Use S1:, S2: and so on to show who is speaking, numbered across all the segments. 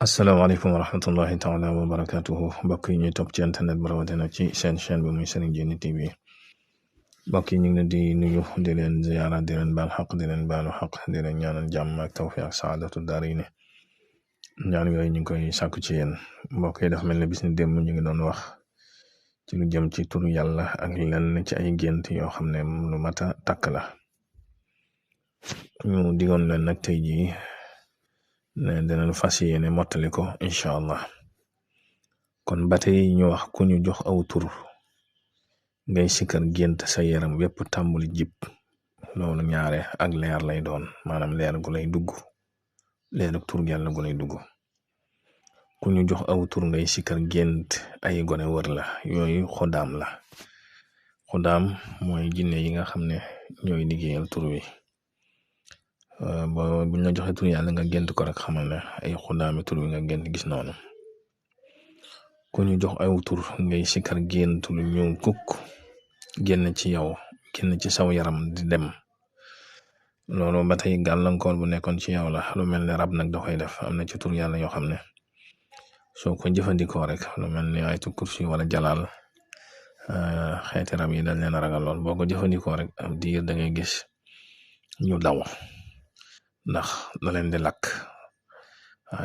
S1: asalaamaaleykum wa rahmatullahi taala wa barakatuhu mbokk yi ñuy topp ci internet bi rawatina ci seen chaîne bi muy Serigne Djily TV mbokk yi ñu ngi leen di nuyu di leen ziyaara di leen baal xaq di leen baalu xaq di leen ñaanal jàmm ak tawfiq ak saadatu daarayni ñaan yooyu ñu ngi koy sàkku ci yéen mbokk yi dafa mel ne bis ni démb ñu ngi doon wax ci lu jëm ci turu yàlla ak lenn ci ay gént yoo xam ne lu mata takk la ñu digoon leen nag tey jii ne dinañ fas yéene mottali ko incha allah kon ba tey ñu wax ku ñu jox aw tur ngay sikkar gént sa yaram wépp tàmbuli jib loolu ñaare ak leer lay doon maanaam leer gu lay dugg leer ak tur yàlla gu lay dugg ku ñu jox aw tur ngay sikkar gént ay gone wër la yooyu xodaam la xodaam mooy jinne yi nga xam ne ñooy liggéeyal tur wi bo buñ la joxe tur yàlla nga gént ko rek xamal ne ay xudaami tur wi nga gént gis noonu ku ñu jox aw tur ngay sikkar gént lu ñëw kukk génn ci yow génn ci saw yaram di dem loolu ba tey gàllankoor bu nekkoon ci yow la lu mel ne rab nag da koy def am na ci tur yàlla yoo xam ne soo ko jëfandikoo rek lu mel ni ayatu kursi wala jalaal xeeti rab yi dañ leen a ragal lool boo ko jëfandikoo rek am diir da ngay gis ñu daw ndax da leen di lakk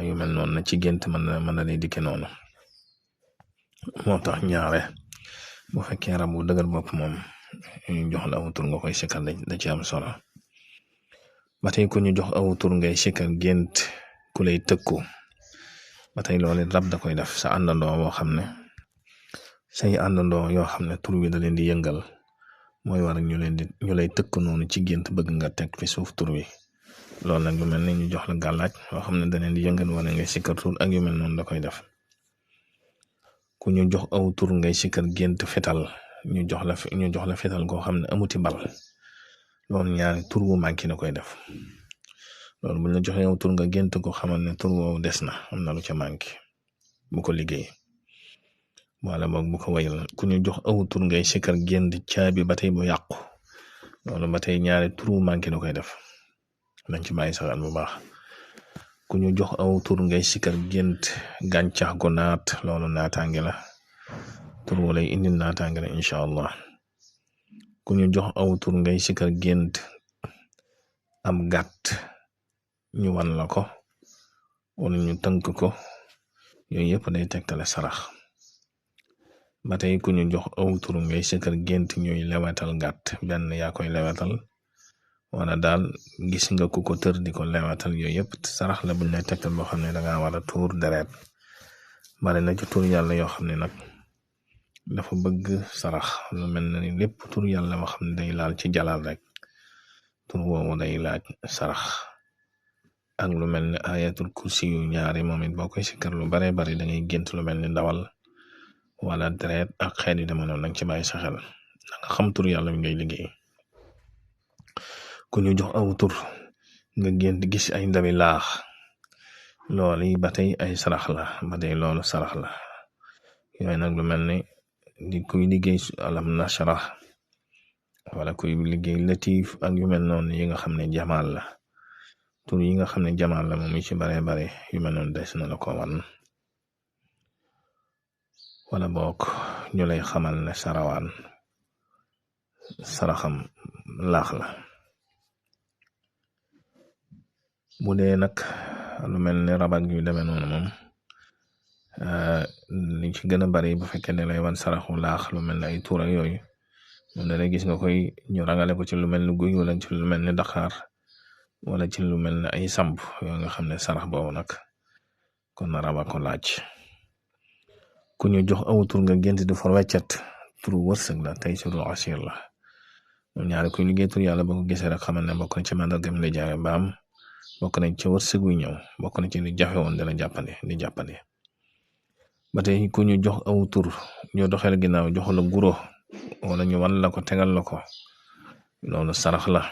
S1: yu mel noonu na ci gént mën na lay dikke noonu moo tax ñaare bu fekkee rab bu dëgër bopp moom ñu jox la aw tur nga koy sikkar da ci am solo ba tey ku ñu jox aw tur ngay sikkar gént ku lay tëkku ba tey loolu rab da koy def sa àndandoo boo xam ne say àndandoo yoo xam ne tur wi da leen di yëngal mooy war ñu lay tëkk noonu ci gént bëgg nga teg fi suuf tur wi loolu nag lu mel ne ñu jox la gàllaaj yoo xam ne da leen di yëngal wala ngay sikkar tur ak yu mel noonu da koy def ku ñu jox aw tur ngay sikkar gént fetal ñu jox la fetal koo xam ne amuti bal loolu ñaari tur bu manqué na koy def loolu buñ la joxee aw tur nga gént ko xamal ne tur woowu des na am na lu ca manqué bu ko liggéey wala boog bu ko wayal ku ñu jox aw tur ngay sikkar gént caabi ba tey bu yàqu loolu ba tey ñaari tur bu manqué na koy def nañ ci bàyyi saxal bu baax ku ñu jox aw tur ngay sikkar gént gàncax gu naat loolu naataange la tur wala indi naataange la incha allah ku ñu jox aw tur ngay sikkar gént am gàtt ñu wan la ko wala ñu tënk ko yooyu yëpp day tegtale sarax ba tey ku ñu jox aw tur ngay sikkar gént ñuy lewatal gàtt benn yaa koy lewatal wala daal gis nga ku ko tër di ko lewatal yooyu yëpp sarax la buñ lay tegtal boo xam ne dangaa war a tuur deret bari na ci tur yàlla yoo xam ne nag dafa bëgg sarax lu mel na ni lépp tur yàlla boo xam ne day laal ci jalal rek tur woowu day laaj sarax ak lu mel ni ayatul kursi yu ñaari moom it boo koy sikkar lu bare bari da ngay gént lu mel ni ndawal wala deret ak xeet yu dama noonu danga ci bàyyi sa xel da nga xam tur yàlla bi ngay liggéey ku ñu jox aw tur nga gént gis ay ndabi laax loolu yi ba tey ay sarax la ba tey loolu sarax la yooyu nag lu mel ni di kuy liggéey alam nashrah wala kuy liggéey latif ak yu mel noonu yi nga xam ne jamaal la tur yi nga xam ne jamaal la moom yi ci bare bare yu mel noonu des na la ko wan wala boog ñu lay xamal ne sarawaan saraxam laax la bu dee nag lu mel ne rabak yu demee noonu moom li ci gën a bari bu fekkee ne lay wan saraxu laax lu mel ne ay tuur ak yooyu moom da gis nga koy ñu rangale ko ci lu mel ni guy wala ci lu mel ni daqaar wala ci lu mel ne ay samp yoo nga xam ne sarax boobu nag kon na raba ko laaj ku ñu jox aw tur nga gént di for weccet turu wërsëg la tey suru asir la ñoom ñaari kuy liggéey tur yàlla boo ko gisee rek xamal ne bokk na ci màndargam lay jaay baam bokk nañ ci wërsëg wu ñëw bokk na ci li jafe woon dina jàppande ba tey ku ñu jox aw tur ñu doxel ginnaaw jox la guro wala ñu wan la ko tegal la ko loolu sarax la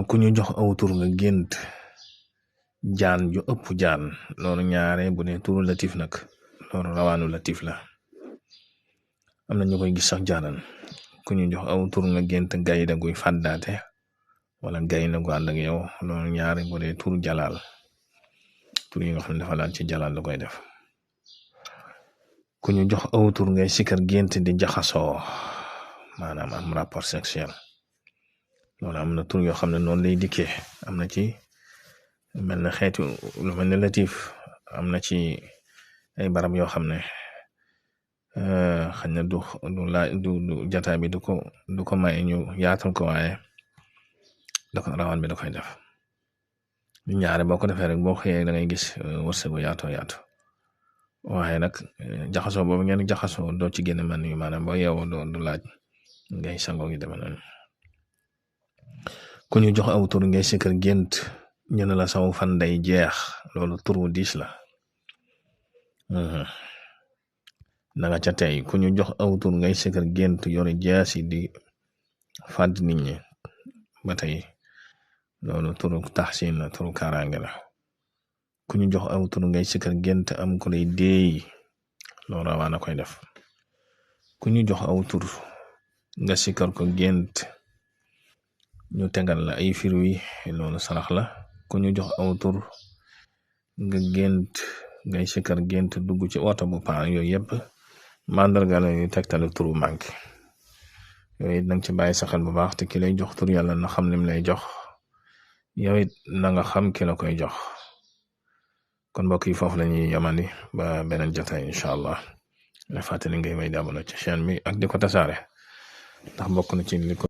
S1: ku ñu jox aw tur nga gént jaan ju ëpp jaan loolu ñaare bu ne turu latif nag loolu rawaanu latif la am na ñu koy gis sax jaanan ku ñu jox aw tur nga gént gaynde guy fàddaate wala gaynde gu ànd ak yow loolu ñaari bu dee tur jalaal tur yi nga xam ne dafa laal ci jalaal da koy def. ku ñu jox aw tur ngay sikkar gént di jaxasoo maanaam am rapport sexuel loolu am na tur yoo xam ne noonu lay dikkee am na ci mel na xeetu lu mel ne latif am na ci ay barab yoo xam ne xañ na du jataay bi du ko may ñu yaatal ko waaye rawaan bi da koy def ñaare boo ko defee rek boo xëyee da ngay gis wërsëgu yaatoo yaatu waaye nag jaxasoo boobu ngeen jaxasoo doo ci génn man yu maanaam boo yeewoo du laaj ngay sangoo gi deme noonu. ku ñu jox aw tur ngay sikkar gént ñu ne la saw fan day jeex loolu tur wu diis la na nga ca tey ku ñu jox aw tur ngay sikkar gént yore jaasi di fàdd nit ñi ba tey loolu turu taxsin la turu kaaraange la. ku ñu jox aw tur ngay sikkar gént am ku lay déey loolu rawaan a koy def. ku ñu jox aw tur nga sikkar ko gént ñu tegal la ay firwi loolu sarax la. ku ñu jox aw tur nga gént ngay sikkar gént dugg ci oto bu paan yooyu yëpp mandarga la yu tegtale turu manqué yooyu nang ci bàyyi saxal bu baax te ki lay jox tur yàlla na xam lim lay jox yow it na nga xam ki la koy jox. kon mbokk yi foofu la ñuy yamani ba beneen jotaay incha allah la fàttali ngay may di abonné ci chaîne bi ak di ko tasaare ndax bokk na ci li ko